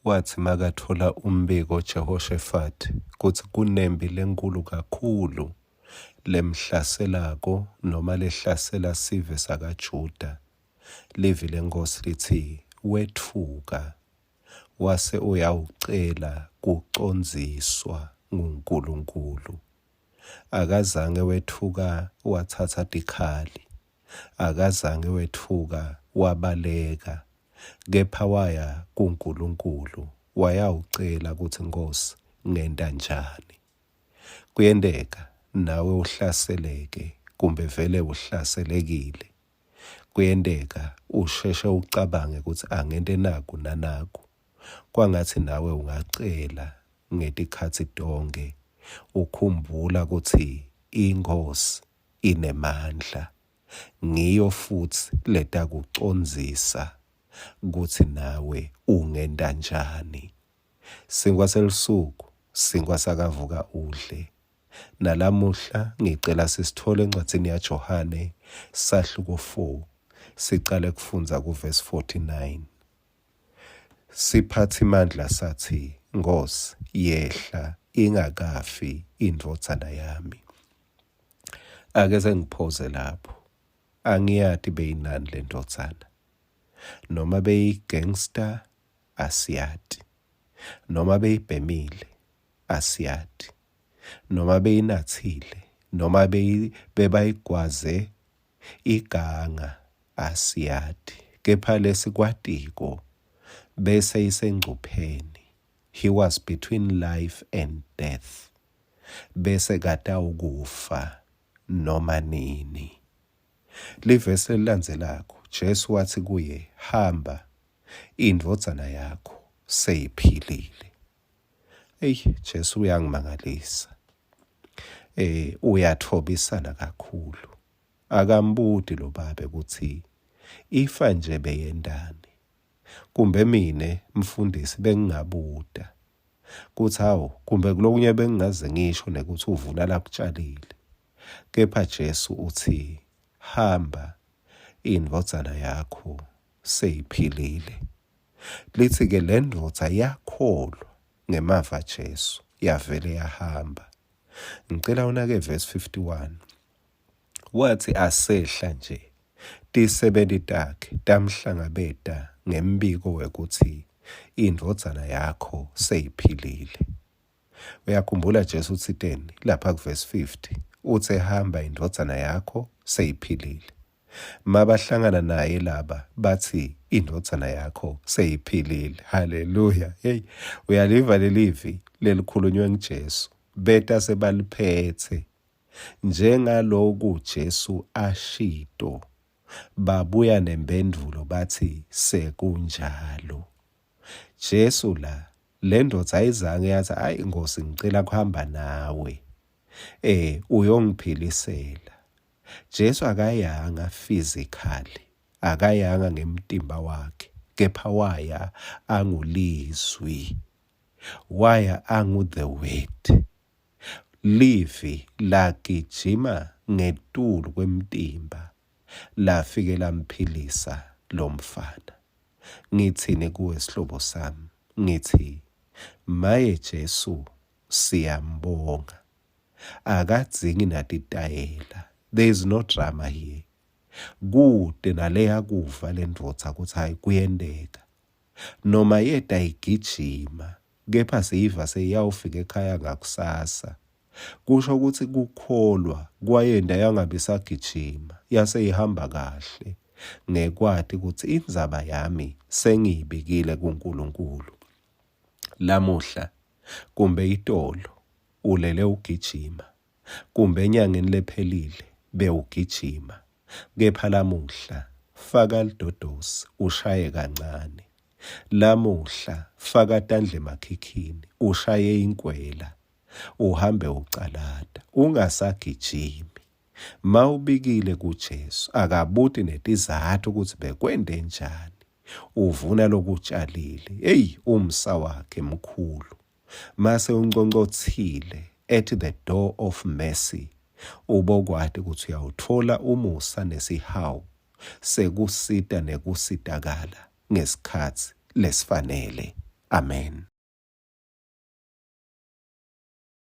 Watsi makatfola umbiko Jehoshafati kutsi kunemphi lenkhulu kakhulu lemhlaselako noma lehlasela sive sakaJuda, livi leNkhosi litsi wetfuka wase uyawucela kucondziswa nguNkulunkulu. Akazange wetfuka watsatsa tikhali, Akazange wetfuka wabaleka, kepha waya kuNkulunkulu wayawucela kutsi, Nkhosi, ngenta njani? Kuyenteka nawe uhlaseleke kumbe vele uhlaselekile. Kuyenteka usheshe ucabange kutsi angente naku nanaku. Kwangatsi nawe ungacela ngetikhatsi tonkhe ukhumbula kutsi iNkhosi inemandla, ngiyo futsi letakucondzisa kutsi nawe ungenta njani. Sinkwa selusuku, sinkwa sakavuka udle. Nalamuhla ngicela sisitfole encwadzini yaJohane sahluko 4 sicale kufundza kuvesi 49. Siphatsimandla satsi, Nkhosi, yehla ingakafi indvodzana yami. Ake sengiphoze lapho. Angiyati beyinani le ndvodzana. Noma beyi-gangster asiyati. Noma beyibhemile asiyati. Noma beyinatsile, noma bebayigwaze iganga asiyati. Kepha lesikwatiko bese isengcupheni. He was between life and death. Bese katawukufa noma nini. Livesi lelilandzelako, Jesu watsi kuye, Hamba, indvodzana yakho seyiphilile. Eyi, Jesu uyangimangalisa. Eh, uyatfobisana kakhulu. Akambuti lo babe kutsi ifa nje beyentani. Kumbe mine mfundisi bengingabuta kutsi hawu kumbe kulokunye bengingaze ngisho nekutsi uvuna lakutshalile. Kepha Jesu utsi, Hamba, indvodzana yakho seyiphilile. Litsi-ke le ndvodza yakholwa ngemavi aJesu, yavele yahamba. Ngicela unake verse 51. Watsi asehla nje, tisebenti takhe tamhlangabeta ngembiko wekutsi indvodzana yakho seyiphilile. Uyakhumbula Jesu utsiteni lapha kuvesi 50? Utse hamba indvodzana yakho seyiphilile. Mabahlangana naye laba batsi indvodzana yakho seyiphilile. Haleluya. Hey, uyaliva lelivi lelikhulunywe nguJesu. Beta sebaliphetse Njengaloku Jesu ashito, babuya nemphendvulo batsi, Sekunjalo. Jesu la, lendvodza ayizange yatsi, Ayi Nkhosi, ngicela kuhamba nawe. Eh, uyongiphilisela. Jesu akayanga physically, akayanga ngemtimba wakhe, kepha waya angulizwi. Waya angu the word. Livi lagijima ngetulu kwemtimba lafike lamphilisa lomfana. Ngitsini kuwe sihlobo sami? Ngitsi, maye Jesu siyambonga. Akadzingi natitayela. There is no drama here. Kute naleyakuva lendvodza kutsi hayi kuyenteka. Noma yeta igijima kepha siyiva seyiyawufika ekhaya ngakusasa. Kusho kutsi kukholwa kwayenta yangabe isagijima, yase ihamba kahle ngekwati kutsi indzaba yami sengiyibikile kuNkulunkulu. Lamuhla kumbe itolo ulele ugijima, kumbe enyangeni lephelile bewugijima, kepha lamuhla faka lidodosi ushaye kancane. Lamuhla faka tandla emakhikhini ushaye inkwela uhambe ucalata ungasagijimi. Mawubikile kuJesu akabuti netizatfu kutsi bekwente njani. Uvuna lokutshalile. Hey, umsa wakhe mkhulu. Mase unconcotsile at the door of mercy, ubokwati kutsi uyawutfola umusa nesihawu sekusita nekusitakala ngesikhatsi lesifanele. Amen.